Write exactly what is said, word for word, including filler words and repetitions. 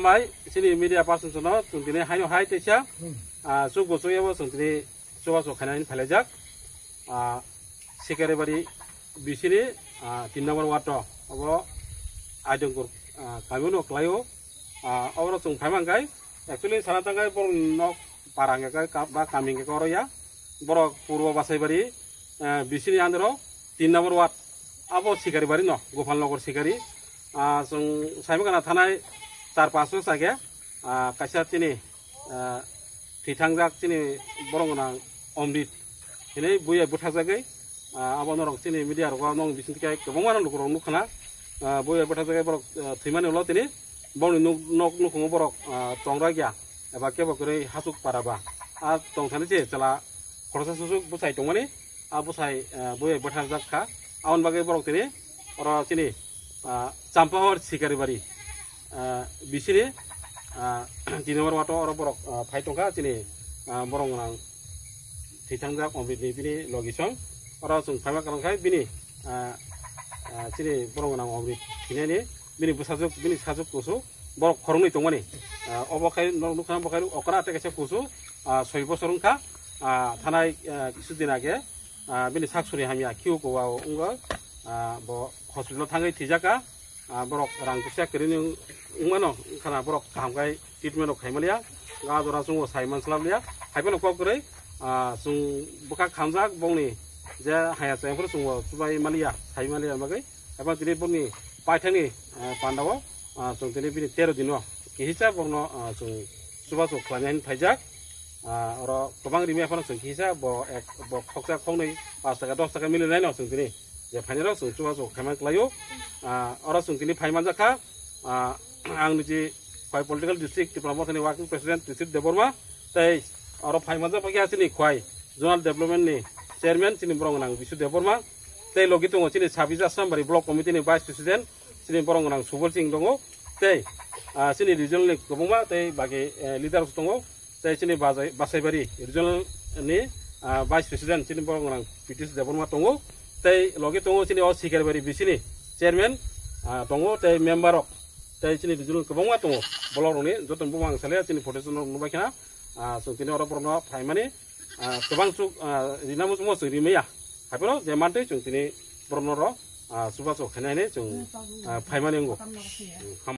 Bai, chini media person no, chwng tini haino hai teisa, ah, chuk bo chuk yabo chwng tini chubachu khaina hin phailaijak. Ah, Sikaribari bisini, ah, tin number ward o, obo Aidongpur, ah, kami no khlaio. Ah, oro chwng phaimang kai, actually sana tangkai borok nok para hingka kai ka-, ba kami hingka kai oro ya. Borok purbo Basaibari, ah, bisini andro tin number ward, abo Sikaribari no, Gopal Nagar Sikari. Ah, chwng saimang kana thanai char panch bosor age, ah, kaisa chini, ah, thwithangjak chini borok gwnang Omrit hinwi buya bwthakjagwi, ah, abo norok chini media rogo nong bising twi kwbangma lukurok nukha na, ah, buya bwthakjagwi borok, ah, thwimani ulo tini bongni nuk-, nok nukhungo borok, ah, tongrakya eba kebo kwrwi hachuk para ba. Ah, tongthani je chwla khoroksa susuk bwsai tongmani, ah, bwsai, ah, buya bwthakjak kha. Aboni bagwi borok tini oro chini, ah, Champahor Sikaribari, ah, bisini, ah, tin number ward o oro borok, ah, phai tongkha chini, ah, borok gwnang thwithangjak Omrit ni bini logi song. Oro chwng phaima kwrwng khai bini, ah, ah, chini borok gwnang Omrit thinani bini bwsajwk, bini sajwk kusu borok khoroknwi tongmani. Ah, obo khai norok nukha, bo khai okra tei kaisa kusu, ah, soi bosor wngkha. Ah, thanai, ah, kisu din age, ah, bini sak suri hamya khiu kowa wngwi, ah, bo hospital thangwi thwijaka. Ah, borok rang kisa kwrwini wng-, wngmano, wngkhana borok kaham khai treatment rok khai maliya, ga jora chwngbo sai man slap liya, hai phano kok kwrwi, ah, chwng bwkha khamjak bongni je haya chayang phuru chwngbo chubai maliya, sai maliya bagwi, hai phano tini bongni paithakni, ah, pandao, ah, chwng tini bini tero dino kihisa bongno, ah, chwng chubachu khlaina hin phaijak. Ah, oro kwbang rimya phano chwng kisa bo ek, bo khoksa khoknwi paanch taka dos taka mili naino chwng tini je phainai rok chwng chubachu khaiman klaio. Ah, oro chwng tini phaiman jakha, ah, ang niji Khwai Political District Tipra Mothani Working President Risit Debbarma, tei oro phaiman jakha khe chini Khwai Zonal Development ni Chairman chini borok nang Bisu Debbarma, tei logi tongo chini Sabija Asrambari Block Committee ni Vice President chini borok nang Subol Singh tongo, tei, ah, chini regional ni kwbangma tei bagi, eh, leaders tongo. Tei chini Bajai-, Basaibari regional ni, ah, vice president chini borok nang P T C Debbarma tongo. Tei logi tongo chini o Sikaribari bisini chairman, ah, tongo tei member rok. Tei chini regional kwbangma tongo. Bolok rokni joto bumang sale chini photo chwng nubai khna, ah, chwng tini oro borokno phaimani, ah, kwbang chuk, ah, rina muchungma chwng rimaya. Haphano je mantwi chwng tini borokno ro, ah, chubachu khainai hinwi chwng, ah, phaimani wngo.